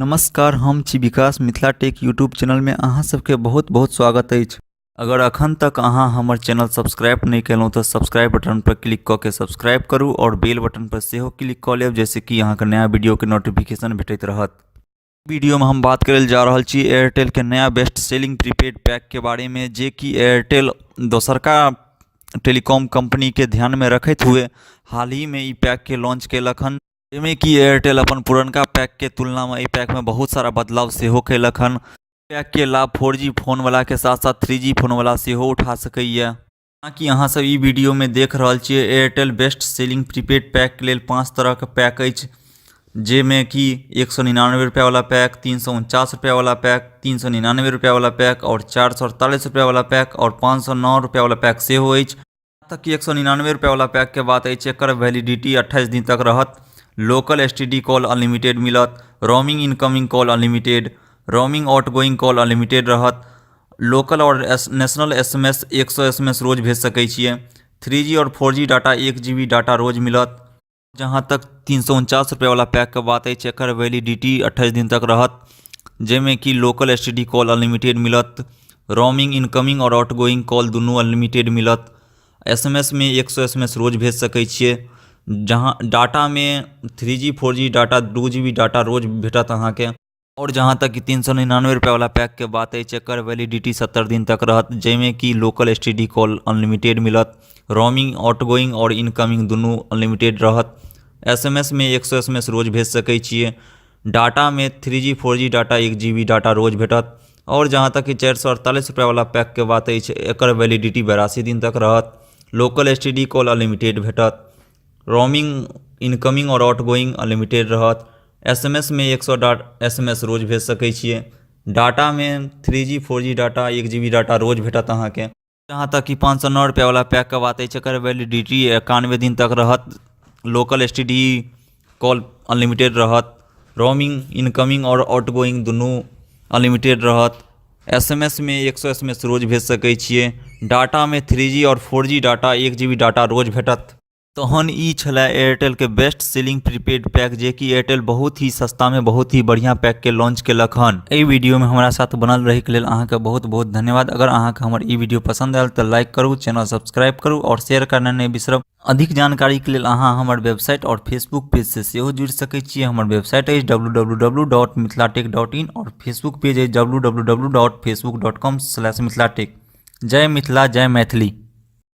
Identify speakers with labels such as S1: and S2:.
S1: नमस्कार, हम छी विकास। मिथिला टेक यूट्यूब चैनलमे अहाँ सबके बहुत बहुत स्वागत अछि। अगर अखन तक अहाँ हमर चैनल सब्सक्राइब नहि केलहुँ तऽ सब्सक्राइब बटन पर क्लिक कऽ के सब्सक्राइब करू आओर बेल बटन पर सेहो क्लिक कऽ लेब, जाहिसँ कि अहाँके नया वीडियोके नोटिफिकेशन भेटैत रहत। वीडियोमे हम बात करय जा रहल छी एयरटेलके नया बेस्ट सेलिंग प्रीपेड पैकके बारेमे, जे कि एयरटेल दोसरका टेलीकॉम कंपनीके ध्यानमे रखैत हुए हाल ही मे ई पैकके लॉन्च केलक हन, जाहिमे कि एयरटेल अपन पुरनका पैकके तुलनामे एहि पैकमे बहुत सारा बदलाव सेहो केलक हन। पैकके लाभ 4G फोनवलाके साथ साथ 3G फोनवला सेहो उठा सकैए। जेनाकि अहाँ सब ई वीडियोमे देख रहल छियै, एयरटेल बेस्ट सेलिंग प्रीपेड पैकके लेल 5 तरहके पैक अछि, जाहिमे कि 199 रुपैआवला पैक, 349 रुपैआवला पैक, 399 रुपैआवला पैक आओर 448 रुपैआवला पैक आओर 509 रुपैआवला पैक सेहो अछि। तक कि 199 रुपैआवला पैकके बात अछि, एकर वैलिडिटी 28 दिन तक रहत। Local STD call unlimited मिलत, roaming incoming call unlimited, roaming outgoing call unlimited रहत। लोकल आओर नेशनल SMS 100 SMS रोज भेज सकै छियै। 3G आओर 4G data 1 GB data रोज मिलत। जहाँ तक 349 रुपैआवला पैकके बात अछि, एकर वैलिडिटी 28 दिन तक रहत, जाहिमे कि लोकल STD call unlimited मिलत, रोमिंग इनकमिंग आओर आउटगोइंग कॉल दुनू अनलिमिटेड मिलत। SMS मे 100 SMS रोज भेज सकै छियै। जहाँ डाटामे 3G 4G data 2 GB data रोज भेटत अहाँके। आओर जहाँ तक कि 399 रुपैआवला पैकके बात अछि, एकर वैलिडिटी 70 दिन तक रहत, जाहिमे कि लोकल STD call unlimited मिलत, रोमिंग आउटगोइंग आओर इनकमिंग दुनू अनलिमिटेड रहत। SMS मे 100 SMS रोज भेज सकै छियै। डाटामे 3G 4G data 1 GB data रोज भेटत। आओर जहाँ तक कि 448 रुपैआवला पैकके बात अछि, एकर वैलिडिटी 82 दिन तक रहत। लोकल STD call unlimited भेटत, रोमिंग इनकमिंग आओर आउटगोइंग अनलिमिटेड रहत। SMS मे 100 डाट SMS रोज भेज सकै छियै। डाटामे 3G 4G data 1 GB data रोज भेटत अहाँके। जहाँ तक कि 509 रुपैआवला पैकके बात अछि, एकर वैलिडिटी 91 दिन तक रहत। लोकल STD call unlimited रहत, रोमिंग इनकमिंग आओर आउटगोइंग दुनू अनलिमिटेड रहत। SMS मे 100 SMS रोज भेज सकै छियै। डाटामे 3G आओर 4G data 1 GB data रोज भेटत। तहन ई छलै एयरटेलके बेस्ट सेलिंग प्रीपेड पैक, जेकि एयरटेल बहुत ही सस्तामे बहुत ही बढ़िआँ पैकके लॉन्च केलक हन। एहि वीडियोमे हमरा साथ बनल रहैके लेल अहाँके बहुत बहुत धन्यवाद। अगर अहाँके हमर ई वीडियो पसन्द आयल तऽ लाइक करू, चैनल सब्सक्राइब करू आओर शेयर करना नहि बिसरब। अधिक जानकारीके लेल अहाँ हमर वेबसाइट आओर फेसबुक पेजसँ सेहो जुड़ि सकै छियै। हमर वेबसाइट अछि www.mithilatech.in आओर फेसबुक पेज अछि www.facebook.com/mithilatech। जय मिथिला, जय मैथिली।